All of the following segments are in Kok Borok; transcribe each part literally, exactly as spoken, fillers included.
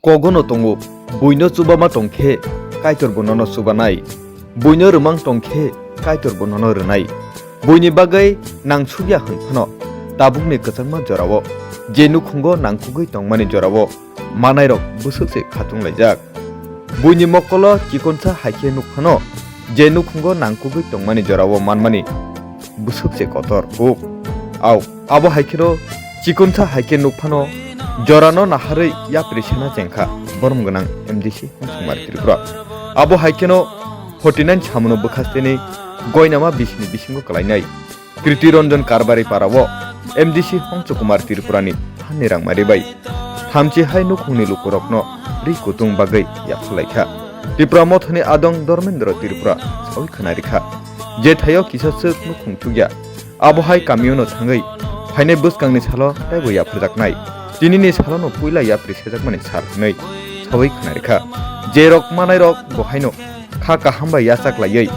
Kogono tongo, buino chubama tong khe Kaitor bo nono chubanai, buino rwmang tong khe Kaitor bo nono rwnai. Buini bagwi nangsukya hwn phano tabukni kwchangma jorao, je nukhungo nangkukgwi tongmani jorao manairok bwswk se khatung laijak. Buini mokolo chikonsa hai khe nuk phano, je nukhungo nangkukgwi tongmani jorao manmani bwswk se kotor kuk. Au, abo hai kheno chikonsa hai khe nuk phano jorano naharwi yapri sena chengkha borom gwnang M D C Hongsa Kumar Tripura. Abo hai kheno forty nine samono bwkhasteni goinama bisini bisingo kwlainai. Kriti Ranjan Karbari parao M D C Hongsa Kumar Tripurani phanni rangmari bai thamchi hai nukhungni lukurokno ri kutung bagwi yapharlaikha. Tipra Mothani adong Dharmendra Tripura sawi khwnarikha, je thaio kisa swk nukhung chukya, abo hai kamiono thangwi phainai bwskangni salo teibo yapharjaknai. Tinini salono puila yapri sejakmani sal hwnwi sawi khwnarikha. Jerok manairok bo haino kha kaham bai yachak laiwi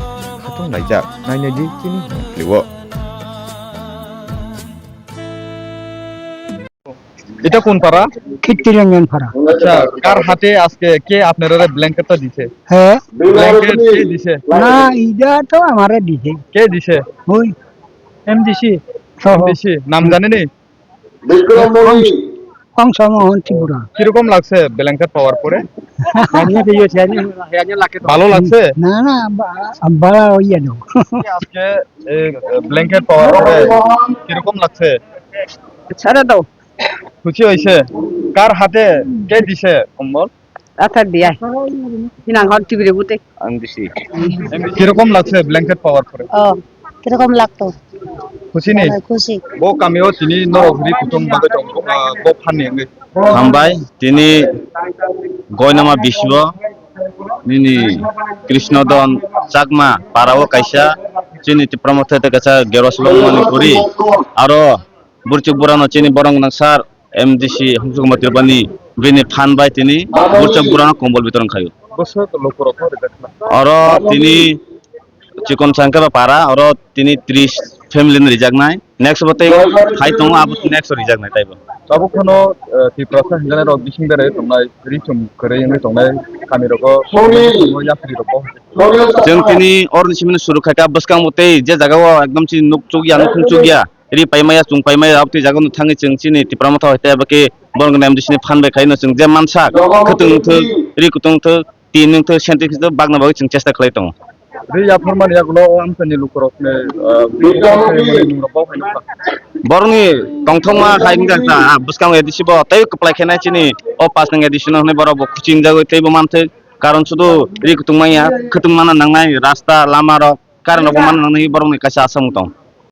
khatung laijak, nainai di chini hwnwi philio. এটা কোন পাড়া? কীর্তিরঞ্জন পাড়া। আচ্ছা, কার হাতে আজকে কে আপনারা ব্ল্যাঙ্কেটটা দিছে? হ্যাঁ। ব্ল্যাঙ্কেট কে দিছে? না, এটা তো আমারে দিছে। কে দিছে? ওই এমডিসি। সহ। এমডিসি। নাম জানেনি? কংস, কংস মোহন ত্রিপুরা। কিরকম লাগছে ব্ল্যাঙ্কেট পাওয়ার পরে? ভালো লাগছে? না, না, বা-, ভালো হইয়া দাও। আজকে এই ব্ল্যাঙ্কেট পাওয়ার পরে কিরকম লাগছে? ছেড়ে দাও। খুশি হইছে? কার হাতে কে দিছে কম্বল? আচ্ছা, দিয়া। হিনাং হন টিভিরে বুতে। আমি দিছি। কিরকম লাগছে ব্ল্যাঙ্কেট পাওয়ার পরে? ও, কিরকম লাগতো? খুশি নি? হ্যাঁ, খুশি। Bo kamio tini norok ri kutung bagwi tongo, ah, bo phanni wngwi. Hambai, tini goinama bisio nini Krishnodon Chakma parao kaisa chini Tipra Motha tei kaisa Geroslo Manipuri aro burchuk burano chini borong gwnang sir M D C Hongsa Kumar Tripurani bini phan bai tini burchuk burano kombol bitoron khaio. Bwswk lukurokno rijak khna. Oro tini Chikon Sangkara para, oro tini tris family ni rijaknai. Next bo tei hai tongo, abo next o rijaknai taibo. Tabuk phano, eh, Tiprasa hinjani rok bising berai tongnai, ri chum kwrwi wngwi tongnai kami rogo, yapri rogo. Chwng tini oroni simi suru khaikha, bwskango tei je jaga o ekdom chini nuk chukya, nukhung chukya, ri paimaya, chwng paimaya, abtwi jaga no thangwi chwng chini Tipra Motha hai tei abo khe borok ni M D C ni phan bai khaino chwng je mansa, khwtwng thwk, ri kutung thwk, tin wngthok, scientist bagna bagwi chwng chesta khlai tongo. Ri yaphar mani yagulo o amchani lukurokni, ah, borokni tongthokma hai wngkha, ah, bwskango A D C bo tei kwplai khe nai chini o pass nang A D C no hwnwi borok bo khuchi wngjagwi teibo manthok, karon sudu ri kutung manya, khwtwng mana nangnai rasta lama rok, current rok bo mana nangnai borokni kaisa aswk tong.